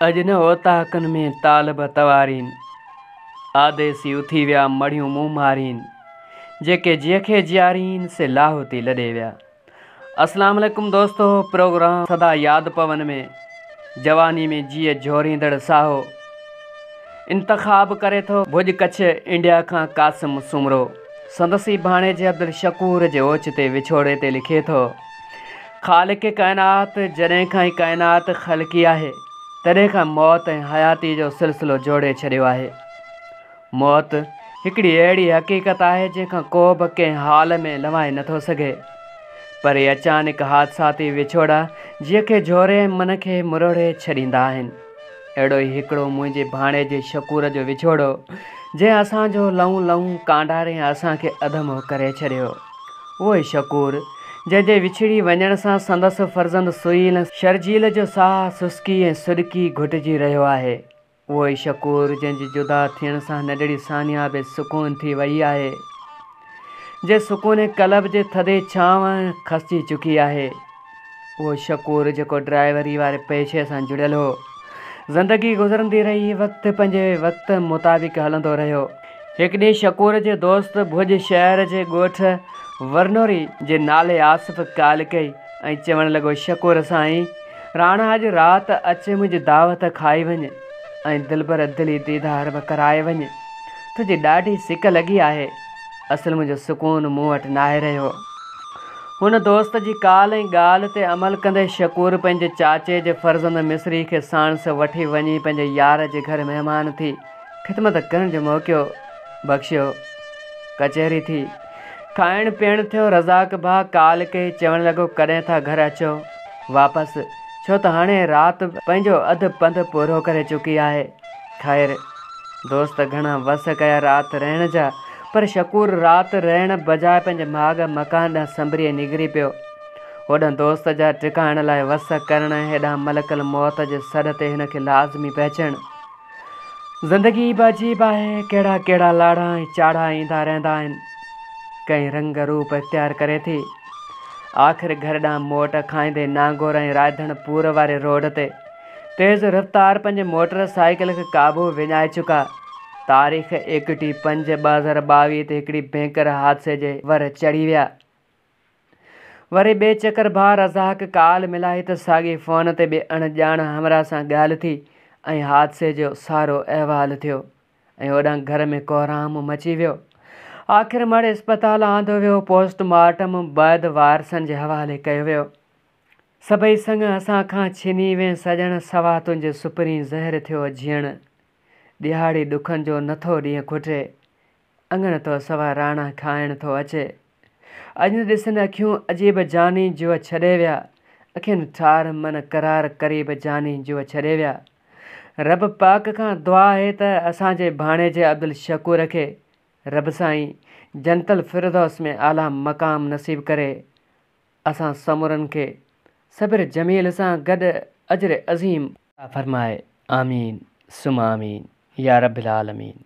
اڄ نه اوطاقن ۾ طالب توارين، آديسي اٿي ويا مڙهيون منهن مارين، جيڪي جيء کي جيارين سي لاهوتي لڏي ويا. اسلام عليڪم دوستو پروگرام سدا ياد پون ۾ جواني ۾ جيء جهوريندڙ ساهو انتخاب ڪري ٿو ڀڄ ڪڇ انڊيا کان قاسم سومرو سندس ئي ڀاڻيجي عبدالشڪور جي اوچتي وڇوڙي تي لکي ٿو. خالق ڪائنات جڏهن کان هي ڪائنات خلقي آهي، تڏهن کان موت ۽ حياتي جو سلسلو جوڙي ڇڏيو آهي. موت هڪڙي اهڙي حقيقت آهي جنهن کان ڪو به ڪنهن حال ۾ لنوائي نٿو سگهي. پر اهي اچانڪ حادثاتي وڇوڙا جيء کي جهوري ۽ من کي مروڙي ڇڏيندا آهن. اهڙو ئي هڪڙو منهنجي ڀاڻيجي شڪور جو وڇوڙو، جنهن اسان جو لئون لئون ڪانڊاري ۽ اسان کي اڌمو ڪري ڇڏيو. اهو ئي شڪور، جنهن جي وڇڙي وڃڻ سان سندس فرزند سهيل ۽ شرجيل جو ساهه سسڪي ۽ سڏڪي گهٽجي رهيو آهي. اهو ئي شڪور، جنهن جي جدا ٿيڻ سان ننڍڙي ثانيه بي سڪون ٿي ويئي آهي. جنهن سڪون قلب جي ٿڌي ڇانو کسجي چڪي آهي. اهو شڪور جيڪو ڊرائيوري واري پيشي سان جڙيل هو. زندگي گذرندي رهي، وقت پنهنجي وقت مطابق هلندو رهيو. هڪ ڏينهن شڪور جي دوست ڀڄ شهر جي ڳوٺ ورنوري جي نالي آصف ڪال ڪئي ۽ چوڻ لڳو شڪور سائين راڻا اڄ رات اچ منهنجي دعوت کائي وڃ ۽ دلبر دلي ديدار به ڪرائي وڃ تنهنجي ڏاڍي سڪ لڳي آهي اصل منهنجو سڪون مون وٽ ناهي رهيو. هن دوست جي ڪال ۽ ڳالهه تي عمل ڪندي شڪور پنهنجي چاچي جي فرزند مصري کي ساڻس وٺي وڃي پنهنجي يار جي گهر مهمان ٿي خدمت ڪرڻ جو موقعو بخشيو. ڪچهري ٿي. کائڻ پيئڻ ٿيو. رزاق ڀاء ڪال ڪئي چوڻ لڳو ڪڏهن ٿا گهر اچو واپس ڇو ته هاڻي رات پنهنجو اڌ پنڌ پورو ڪري چڪي آهي. خير. دوست گهڻا وس ڪيا رات رهڻ جا پر شڪور رات رهڻ بجاء پنهنجي ماڳ مڪان ڏانهن سنڀري نڪري پيو. هوڏانهن دوست جا ٽڪائڻ لاء وس ڪرڻ ۽ هيڏانهن ملڪ الموت جي سڏ تي هن کي لازمي پهچڻ. زندگي به عجيب آهي، ڪهڙا ڪهڙا لاڙا ۽ چاڙها ايندا رهندا آهن. ڪئين رنگ روپ اختيار ڪري ٿي. آخر گهر ڏانهن موٽ کائيندي نانگور ۽ رائڌڻ پور واري روڊ تي تيز رفتار پنهنجي موٽر سائيڪل کي قابو وڃائي چڪا. تاريخ ايڪٽيهه پنج 2022 تي هڪڙي ڀينڪر حادثي جي ور چڙهي ويا. وري ٻئي چڪر ڀاء رزاق ڪال ملائي ته ساڳي فون تي ٻئي اڻ ڄاڻ همراهه سان ڳالهه ٿي ۽ حادثي جو سارو احوال ٿيو ۽ هوڏانهن گهر ۾ ڪهرام مچي ويو. آخر مڙهه اسپتال آندو ويو، پوسٽ مارٽم بعد وارثن جي حوالي ڪيو ويو. سڀئي سڱ اسان کان ڇني وين سڄڻ سوا تنهنجي سپرين زهر ٿيو جيئڻ ڏهاڙي ڏکن جو نٿو ڏينهن کٽي اڱڻ تو سوا راڻا کائڻ ٿو اچي. اڄ نه ڏسن اکيون عجيب جاني جوء ڇڏي ويا. اکين ٺار من قرار قريب جاني جوء ڇڏي ويا. رب پاڪ کان دعا آهي ته اسان جي ڀاڻيجي عبدالشڪور کي رب سائين جنت الفردوس ۾ اعليٰ مقام نصيب ڪري. اسان سمورن کي صبر جميل سان گڏ اجر عظيم عطا فرمائي. آمين ثم آمين يا رب العالمين.